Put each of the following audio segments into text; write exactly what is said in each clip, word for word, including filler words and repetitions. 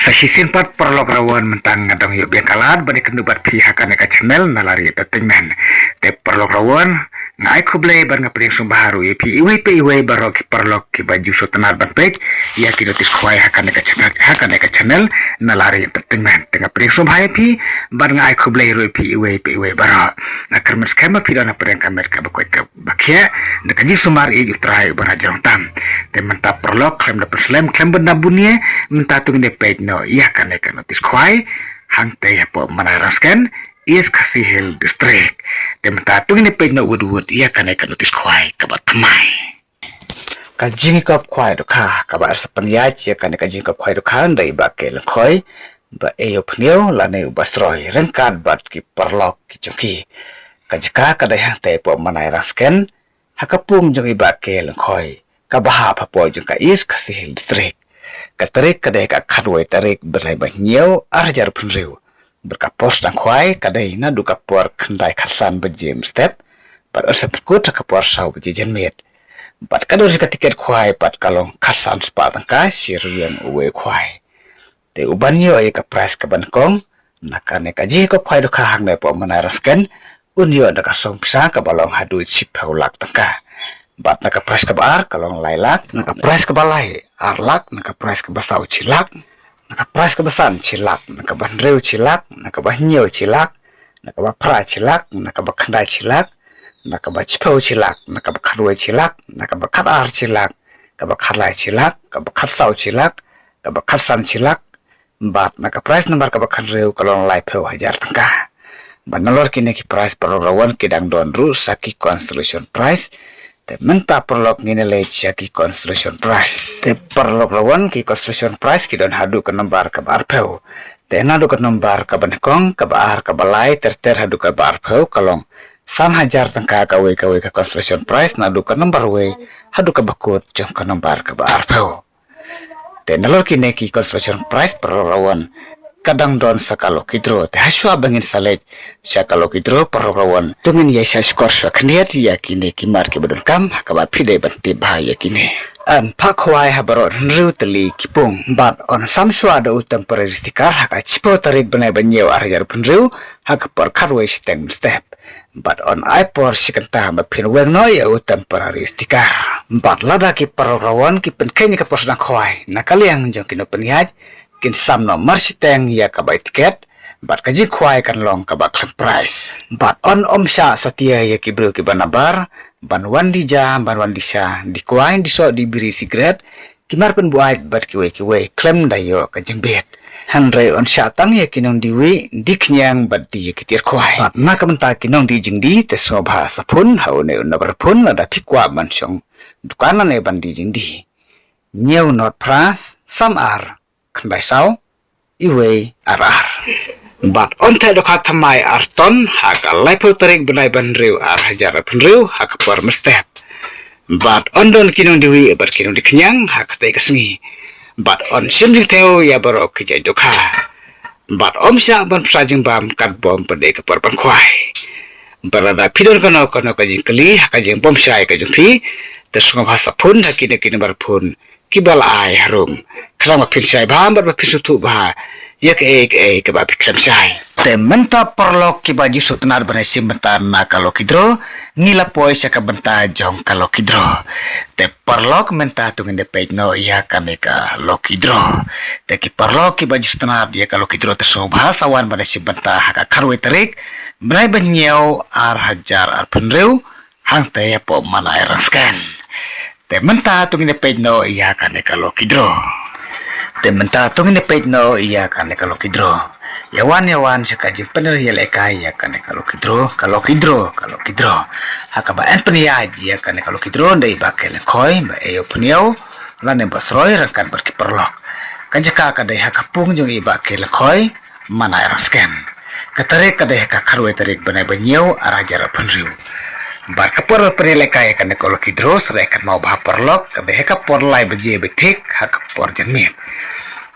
Sa shisien pat paralok Rawon, mynta nga dang ïoh biang ka lad ban ïakynduh bad phi ha kane ka channel Nalari Entertainment. Te paralok Rawon, nga ai khublei bad nga pdiang sngewbha ruh ïa phi iwei pa iwei baroh ki paralok kiba ju sngewtynnad ban peit ïa ki notice khwai ha kane ka channel, ha kane ka channel Nalari Entertainment. Te nga pdiang sngewbha ïa phi bad nga ai khublei ruh ïa phi iwei pa iwei baroh. Nga kyrmen skhem ba phi don ha pdeng ka met kaba koit kaba khiah, na ka jingsumar ïa U Trai uba la jrong tam. Te mynta paralok, khlem da pynslem, khlem ban da bun ïa, mynta to ngin ïa peit noh ïa kane ka notice khwai, hangtei hapoh Manairang Sken, East Khasi Hills District. Te mynta to ngin ïa peit noh wut wut ïa kane ka notice khwai kaba thymmai. Ka jingkop khwai dohkha, kaba ar sa pynïaid ïa kane ka jingkop khwai dohkha, da i Bah K. Lyngkhoi, Bah Eyo Pynïew, lane u Bah Sroi, ryngkat bad ki paralok ki jong ki. Ka jaka ka dei hangtei hapoh Manairang Sken, ha ka pung jong i Bah K. Lyngkhoi, kaba hap hapoh jong ka East Khasi Hills District. Ka tarik ka dei ka khatwei tarik bnai ba hynñiew ar hajar arphew hynriew. Bad ka por sdang khwai ka dei naduh ka por khyndai khatsan baje mynstep, bad yn sa pynkut ha ka por saw baje janmiet. Bad ka dor jong ka tiket khwai pat ka long khatsan spah tyngka shi ryngwiang uwei u khwai. Te uban ïoh ïa ka prize kaba nyngkong na kane ka jingkop khwai dohkha hangne hapoh Manairang Sken, un ïoh da ka song pisa kaba long haduh shiphew lak tyngka. Bad na ka prize kaba ar ka long lai lak, na ka prize kaba lai ar lak, na ka prize kaba saw shi lak, na ka prize kaba san shi lak, na kaba hynriew shi lak, na kaba hynñiew shi lak, na kaba phra shi lak, na kaba khyndai shi lak, na kaba shiphew shi lak, na kaba khatwei shi lak, na kaba khatar shi lak, kaba khatlai shi lak, kaba khatsaw shi lak, kaba khatsan shi lak, bad na ka prize number kaba khathynriew ka long laiphew hajar tyngka. Bad nalor kine ki prize paralok Rawon ki dang don ruh sa ki consolation prize. Te mynta paralok ngin ïa leit sha ki consolation prize. Te paralok Rawon, ki consolation prize ki don haduh ka number kaba arphew. Te naduh ka number kaba nyngkong, kaba ar, kaba lai, ter ter haduh kaba arphew ka long san hajar tyngka kawei kawei ka consolation prize, naduh ka number wei haduh kaba kut jong ka number kaba arphew. Te nalor kine ki consolation prize paralok Rawon, ka dang don sa ka lucky draw. Te hashwa ba ngin sa leit sha ka lucky draw paralok Rawon, to ngin ïa shah shkor shwa khyndiat ïa kine ki mar kiba donkam ha kaba phi dei ban tip bha ïa kine. Yn phah khwai ha baroh hynriew tylli ki pung. Bad yn sam shwa da u temporary sticker ha ka shiphew tarik bnai ba hynñiew ar hajar arphew hynriew ha ka por khatwei shiteng mynstep. Bad yn ai por shi kynta ba phin weng noh ïa u temporary sticker. Bad lada ki paralok Rawon ki pynkheiñ ïa ka por sdang khwai na ka liang jong ki nongpynïaid, kin sam noh marshiteng ïa ka bai tiket, bad ka jingkhwai kan long kaba khlem prize. Bad yn ym shah satia ïa ki briew kiba nabar ban wan die ja, ban wan die sha, die kwai, die soh, die biri, sikret, ki mar pynbuaid bad kiwei kiwei khlem da ïoh ka jingbit. Hynrei yn shah tang ïa ki nongdie wieh, die khñiang bad die ïa ki tiar khwai. Bad na ka bynta ki nongdie jingdie, te sngewbha sa phone ha une u number phone lada phi kwah ban shong dukan lane ban die jingdie. Hynñiew nod phra, san ar, khyndai saw, iwei ar ar. Bad yn theh dohkha thymmai ar ton ha ka laiphew tarik bnai ba hynriew ar hajar arphew hynriew ha ka por mynstep. Bad yn don ki nongdie wieh bad ki nongdie khñiang ha katei ka sngi. Bad yn shim jingthew ïa baroh ki jait dohkha. Bad ym shah ban pynshai jingbam katba ym pat dei ka por ban khwai. Bad lada phi don kano kano ka jingkylli ha ka jingbymshai ka jong phi, te sngewbha sa phone ha kine ki number phone kiba la ai harum. Khnang ba phin shai bha bad ba phin sngewthuh bha ïa kaei kaei kaba phi khlem shai. Te mynta paralok kiba ju sngewtynnad ban ïashim bynta na ka lucky draw, ngi la poi sha ka bynta jong ka lucky draw. Te paralok, mynta to ngin ïa peit noh ïa kane ka lucky draw. Te ki paralok kiba ju sngewtynnad ïa ka lucky draw, te sngewbha sa wan ban ïashim bynta ha ka khatwei tarik bnai ba hynñiew ar hajar arphew hynriew, hangtei hapoh Manairang Sken. Te mynta to ngin ïa peit noh ïa kane ka lucky draw. Te mynta to ngin ïa peit noh ïa kane ka lucky draw. Ïa wan, ïa wan sha ka jingpynïalehkai ïa kane ka lucky draw, ka lucky draw, ka lucky draw. Ha kaba yn pynïaid ïa kane ka lucky draw da i Bah K. Lyngkhoi, Bah Eyo Pynïew, lane Bah Sroi ryngkat bad ki paralok. Ka jaka ka dei ha ka pung jong i Bah K. Lyngkhoi, Manairang Sken. Ka tarik ka dei ha ka khatwei tarik bnai ba hynñiew ar hajar arphew hynriew. Bad ka por ban pynïalehkai ïa kane ka lucky draw, sa dei kynmaw bha paralok, ka dei ha ka por lai baje beit thik ha ka por janmiet.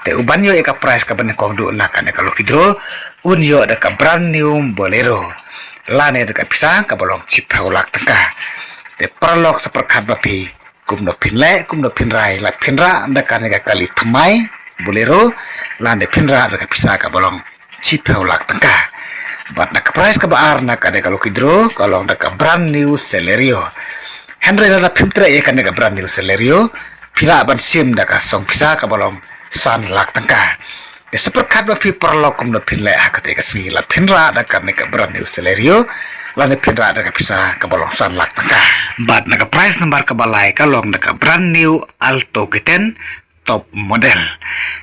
Te uban ïoh ïa ka prize kaba nyngkong duh na kane ka lucky draw, un ïoh da ka brand new Bolero, lane da ka pisa kaba long shiphew lak tyngka. Te paralok, sa pyrkhat bha phi kumno phin leh, kumno phin rai, lada phin rah da kane ka kali thymmai, Bolero, lane phin rah da ka pisa kaba long shiphew lak tyngka. Bad na ka prize kaba ar na kane ka lucky draw ka long da ka brand new Celerio. Hynrei lada phim treh ïa kane ka brand new Celerio, phi lah ban shim da ka song pisa kaba long san lak tyngka. Te sa pyrkhat ma phi paralok kumno phin leh ha katei ka sngi, la phin rah da kane ka brand new Celerio, lane phin rah da ka pisa kaba long san lak tyngka. Bad na ka prize number kaba lai ka long da ka brand new Alto K ten top model.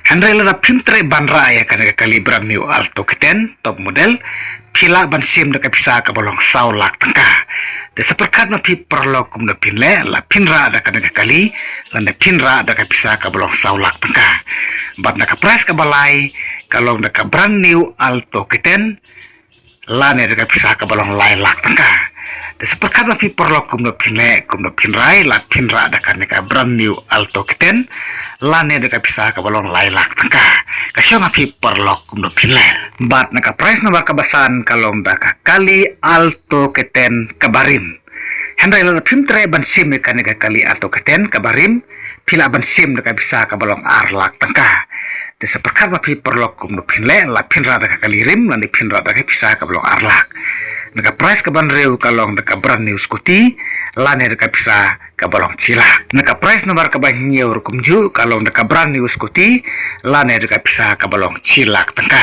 Hynrei lada phim treh ban rah ïa kane ka kali brand new Alto K ten top model, phi lah ban shim da ka pisa kaba long saw lak tyngka. Te sa pyrkhat ma phi paralok kumno phin leh, la phin rah da kane ka kali, lane phin rah da ka pisa kaba long saw lak tyngka. Bad na ka prize kaba lai ka long da ka brand new Alto K ten, lane da ka pisa kaba long lai lak tyngka. Te sa pyrkhat ma phi paralok kumno phin leh, kumno phin rai, la phin rah da kane ka brand new Alto K ten, lane da ka pisa kaba long lai lak tyngka. Ka shong ha phi paralok kumno phin leh. Bad na ka prize number kaba san ka long da ka kali Alto K ten kaba rim. Hynrei lada phim treh ban shim ïa kane ka kali Alto K ten kaba rim, phi lah ban shim da ka pisa kaba long ar lak tyngka. Te sa pyrkhat ma phi paralok kumno phin leh, la phin rah da ka kali rim, lane phin rah da ka pisa kaba long ar lak. Na ka prize kaba hynriew ka long da ka brand new scooty, lane da ka pisa kaba long shi lak. Na ka prize number kaba hynñiew ruh kumjuh ka long da ka brand new scooty, lane da ka pisa kaba long shi lak tyngka.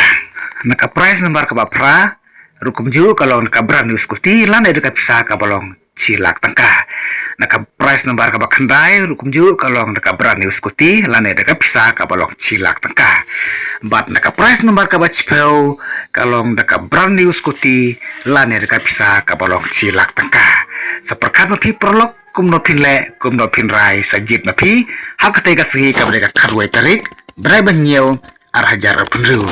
Na ka prize number kaba phra ruh kumjuh ka long da ka brand new scooty, lane da ka pisa kaba long shi lak tyngka. Na ka prize number kaba khyndai ruh kumjuh ka long da ka brand new scooty, lane da ka pisa kaba long shi lak tyngka. Bad na ka prize number kaba shiphew ka long da ka brand new scooty, lane da ka pisa kaba long shi lak tyngka. Sa pyrkhat ma phi paralok kumno phin leh, kumno phin rai, sa jied ma phi ha katei ka sngi kaba dei ka khatwei tarik Bnai ba hynñiew, ar hajar arphew hynriew.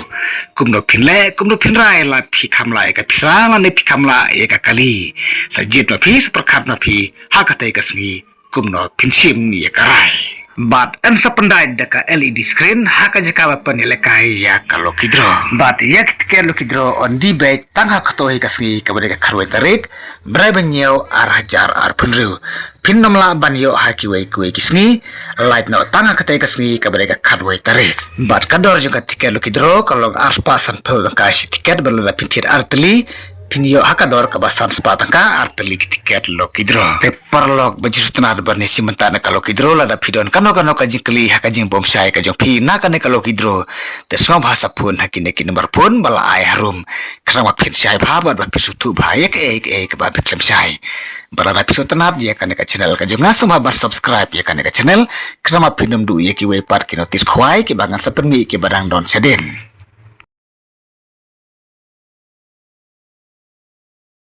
Kumno phin leh, kumno phin rai, la phi kham lah ïa ka pisa, lane phi kham lah ïa ka kali. Sa jied ma phi, sa pyrkhat ma phi ha katei ka sngi kumno phin shim ïa ka rai. Bad yn sa pyndait da ka L E D screen ha ka jaka ba pynïalehkai ïa ka lucky draw. Bad ïa ki tiket lucky draw yn die beit tang ha kato hi ka sngi kaba dei ka khatwei tarik Bnai ba hynñiew, ar hajar arphew hynriew. Phin nym lah ban ïoh ha kiwei kiwei ki sngi, lait noh tang ha katei ka sngi kaba dei ka khatwei tarik. Bad ka dor jong ka tiket lucky draw ka long arspah sanphew tyngka shi tiket, bad lada phin thied ar tylli phin ïoh ha ka dor kaba sanspah tyngka ar tylli ki tiket lucky draw. Te paralok ba ju sngewtynnat ban ïashim bynta na ka lucky draw, lada phi don kano kano ka jingkylli ha ka jingbym shai ka jong phi na kane ka lucky draw, te sngewbha sa phone ha kine ki number phone ba la ai harum. Khnang ba phin shai bha bad ba phin sngewthuh bha ïa kaei kaei kaba phi khlem shai. Bad lada phi sngewtynnat ïa kane ka channel ka jong nga, sngewbha ban subscribe ïa kane ka channel, khnang ba phin nym duh ïa kiwei pat ki notice khwai kiba ngan sa pynmih kiba dang don shadien.